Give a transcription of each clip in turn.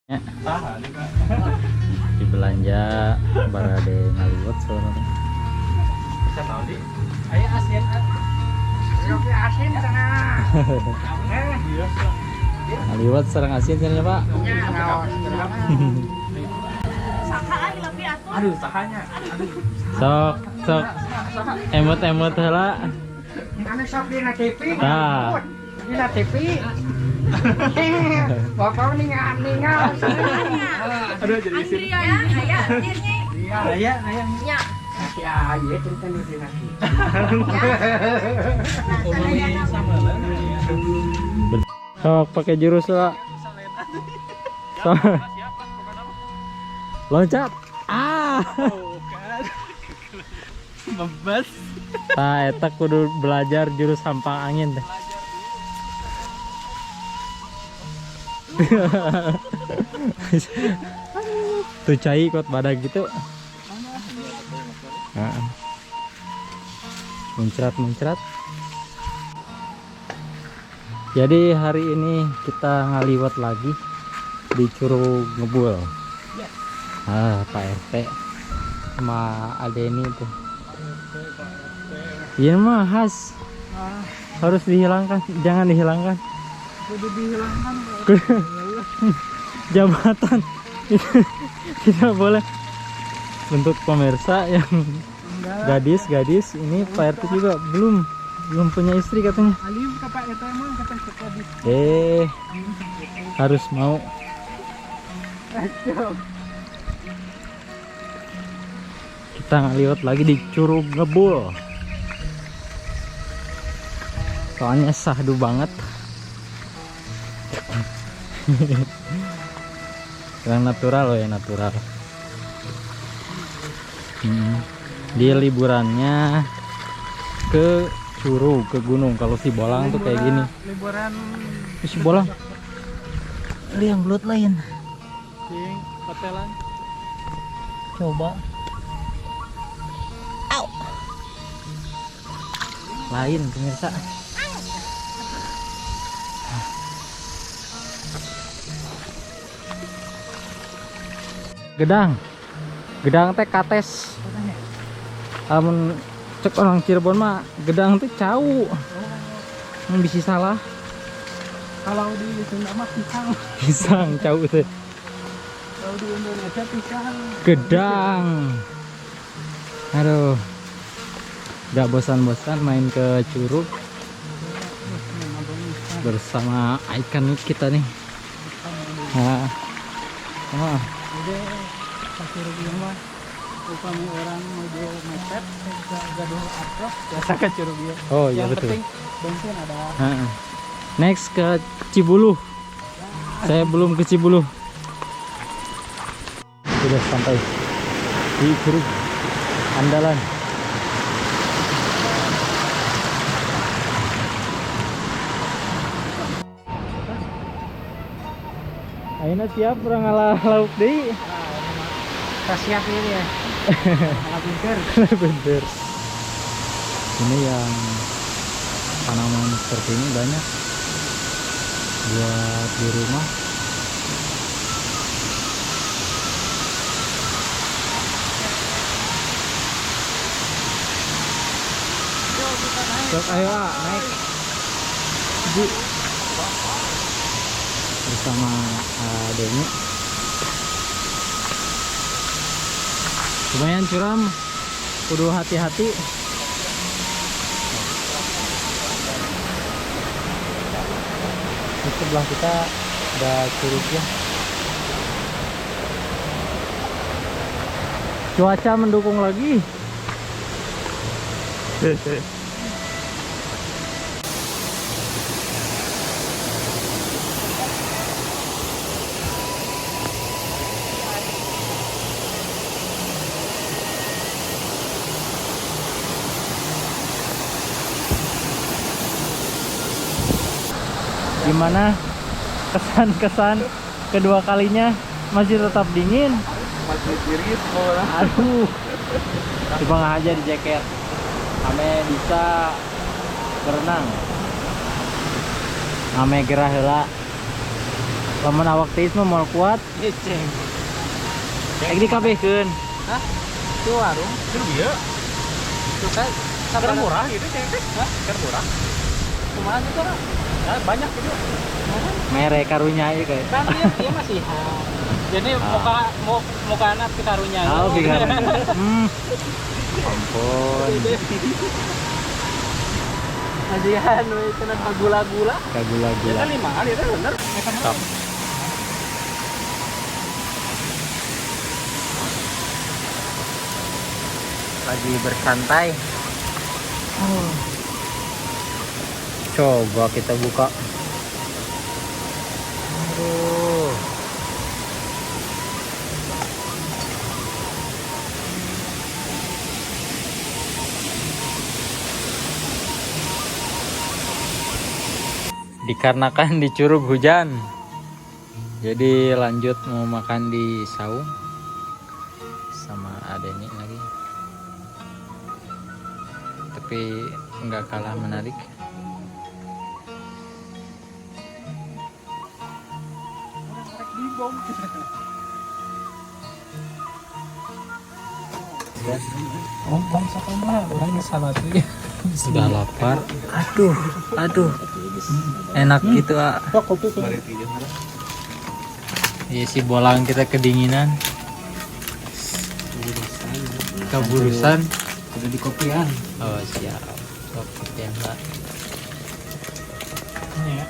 Ya. Dibelanja barade ngaliwet sebenarnya. Bisa tahu di. Aya asin. Asin sana. Ngaliwet sareng asin cenah, Pak. Aduh, sahanya. Aduh. Sok, sok. Emot-emot heula. Anu sok dina TV. Tah. Dina TV. Bapak ningal. Aduh, jadi isin. Ya, aya tirnya. Aya, aya. Nya. Si aye cerita nu dina TV. Sok pakai jurus lah. Sok. Loncat. Ah. Bebas. Tah eta kudu belajar jurus hampang angin teh. Tuh cai kuat badak gitu. Heeh. Muncrat-muncrat. Jadi hari ini kita ngaliwat lagi di Curug Ngebul. Ah, Pak RT sama Adeni tuh. Iya mah khas. Harus dihilangkan, jangan dihilangkan. Kudu dihilangkan. Jabatan tidak boleh. Untuk pemirsa yang gadis-gadis ini Pak RT juga belum punya istri katanya. Alim ke Pak RT emang kata gadis. Harus mau. Kita ngaliwat lagi di Curug Ngebul. Soalnya sahdu banget. Yang natural loh ya, natural. Dia liburannya ke curug, ke gunung. Kalau si Bolang tuh kayak gini. Liburan si Bolang. Liang belut lain. Cing, hotelan. Coba. Au. Lain pemirsa. Gedang. Gedang teh kates. Amun cek orang Cirebon mah gedang teh cau. Oh. Bisi salah. Kalau di Sunda mah pisang. Pisang cau teh. Kalau di Indonesia pisang. Gedang. Aduh. Gak bosan-bosan main ke curug bersama ikonik kita nih. Nah. Oh. Jadi curug ieu mah upami orang menuju mepet gaduh artos biasa ke curug ieu. Oh iya yang betul. Penting bensin ada. Ha-ha. Next ke Cibuluh. Saya belum ke Cibuluh. Sudah sampai di curug andalan. Ayeuna siap urang ngalah lauk deui. Siap ini ya. Malah pinter. Pinter. Ini yang tanaman seperti ini banyak buat di rumah. Sok ayo naik. Bu. Bersama Denny. Lumayan curam, kudu hati-hati. Di sebelah kita ada curugnya. Cuaca mendukung lagi. Gimana kesan-kesan kedua kalinya? Masih tetap dingin? Masih dingin pokoknya. Aduh, coba aja di jaket. Ame bisa berenang. Ame gerah heula. Lamun awak tiis mah moal kuat. Ceng. Rek dikabehkeun. Hah? Itu warung. Itu dia. Itu kan Karena murah gitu ceng teh. Hah? Karena murah. Kumaha gitu lah. Nah, banyak gitu. Mere karunya ieu kayak. Kan dia masih. Jadi muka muka anak karunya. Oh, karunya. Ampun. Ajian we cenah kagula-gula. Kagula-gula. Ya limaan itu bener. Top. Lagi bersantai. Oh. Coba kita buka. Aduh. Dikarenakan di curug hujan, jadi lanjut mau makan di saung sama Adeni lagi, tapi nggak kalah menarik. Sudah lapar, aduh, aduh, enak gitu ah. Iya si bolang kita kedinginan, keburusan. Udah di kopian. Oh siap, kopian pak. Ini ya.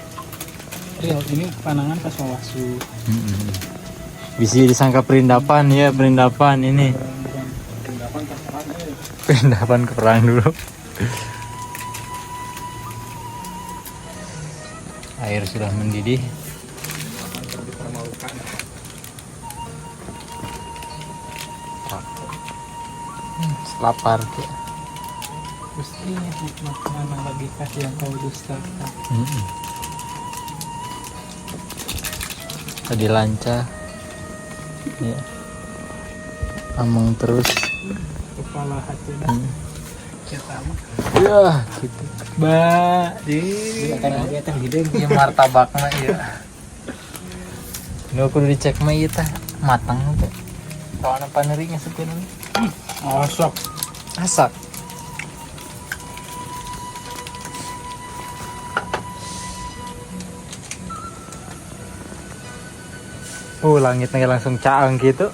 Real ini panangan pas wawasu. Bisa disangka perindapan ya, perindapan ini. Perindapan ke perang dulu. Air sudah mendidih. Lapar ya. Terus ini nikmat mana lagi kah yang kau dustakan? Tadi lancar. Ya. Among terus. Kepala hati dah. Ya, gitu. Ba, di. Ieu martabakna ieu. Nu kudu dicek mah ieu teh matang teh. Soalna paneri ngasupkeun. Asak. Asak. Langitnya langsung caang gitu.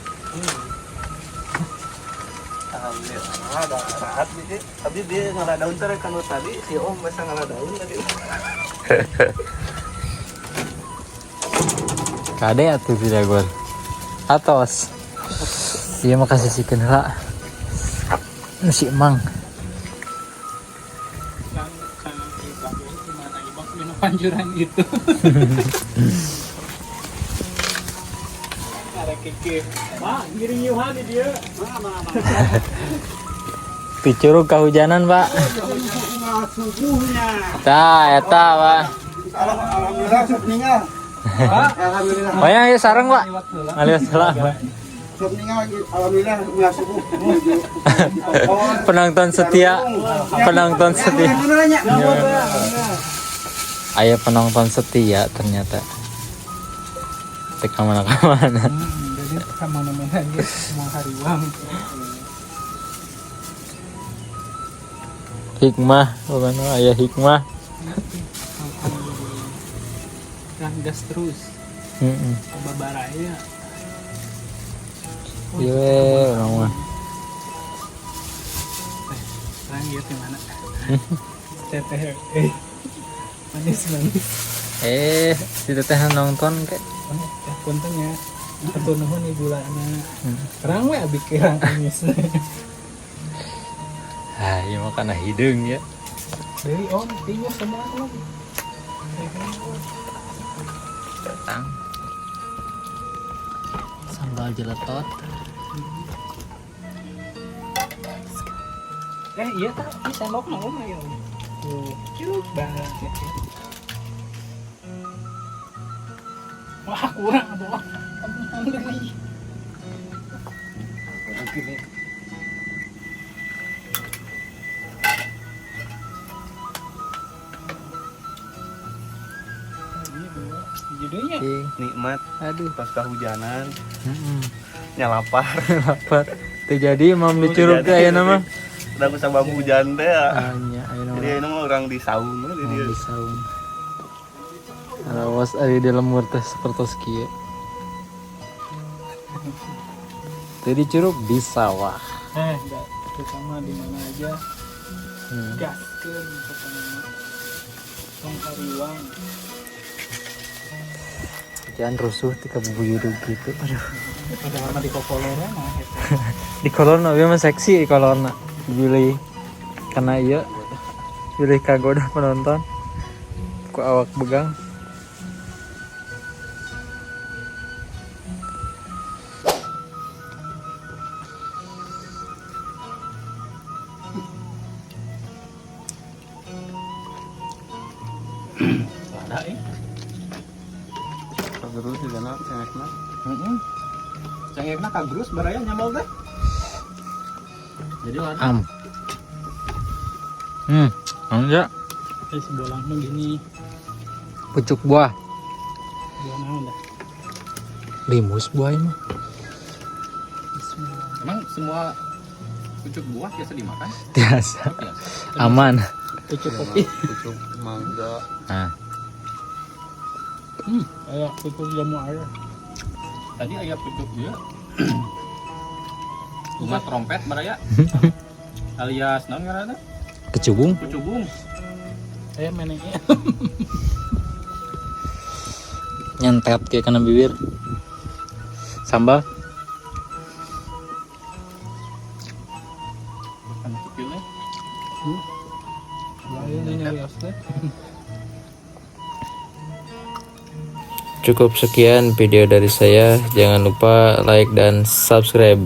Alhamdulillah ada saat gitu. Tapi dia ngalah daun teh kan tadi si Om bisa ngalah daun tadi. Kade atuh tidak gor. Atos. Iya makasih sikeun heula. Si Emang. Panjuran itu. Pak, ngiring Yuhan di dia. Di curug kehujanan, Pak. Tah, eta, Pak. Alhamdulillah sok ningal. Alhamdulillah. Oh ya, sareng, Pak. Ngaliwat heula. Sok ningal alhamdulillah ulah subuh. Penonton setia. Penonton setia. Aya penonton setia ternyata. Teh kemana-kemana. Jadi kemana-mana gitu, semua hariwang. Hikmah, bukan ayah hikmah. Kan gas terus. Babaraya. Iya, orang mah. Sekarang gitu gimana? Teteh, manis-manis. Si teteh nonton kek. Teh punten ya. Atur nuhun ibu lana. Terang we abi kirang amis. Ah, iya mah kana hideung ya. Dari om, tinju semua om. Datang. Sambal jeletot. Iya tak, ini sendok mah om ya. Tuh, cute banget ya. Wah, kurang atau wah. Jadinya Cing. Nikmat Aduh. pas kehujanan, Heeh. nyalapar. Lapar. Teu jadi mam di curug teh ayeuna mah. Udah ku sabab hujan teh ya. Ah nya ayeuna Jadi mah. ayeuna mah urang di saung we di dieu. Di saung. Alawas ari di lembur teh sapertos kieu. Teu di curug di sawah. Enggak, terutama di mana aja gaskeun pokoknya mah. Tong kariwang. Jangan rusuh tika bubuyudug gitu. Aduh. Padahal mah di kokolorna mah eta. Di kolorna ieu mah seksi di kolorna. Bilih karena iya bilih kagoda penonton ku awak begang. Ada eh. Kagerus juga na cengekna. Heeh. Cengekna kagerus baraya nyambal teh. Jadi lada. Am. Enggak. Sebolang mah gini, Pucuk buah. buah naon dah. Limus buah ini. Bismillah. Emang semua pucuk buah biasa dimakan? Biasa. Biasa. Aman. Pucuk kopi. Pucuk mangga. Nah, Kayak pucuk jamu air. Tadi ayah pucuk dia. Bunga trompet baraya. Alias naon ngaranna? Kecubung. Pucubung. Saya meneh. Nyentet ke kanan bibir. Sambal. Kan kecilnya. Lain ini nyarios teh. Cukup sekian video dari saya. Jangan lupa like dan subscribe.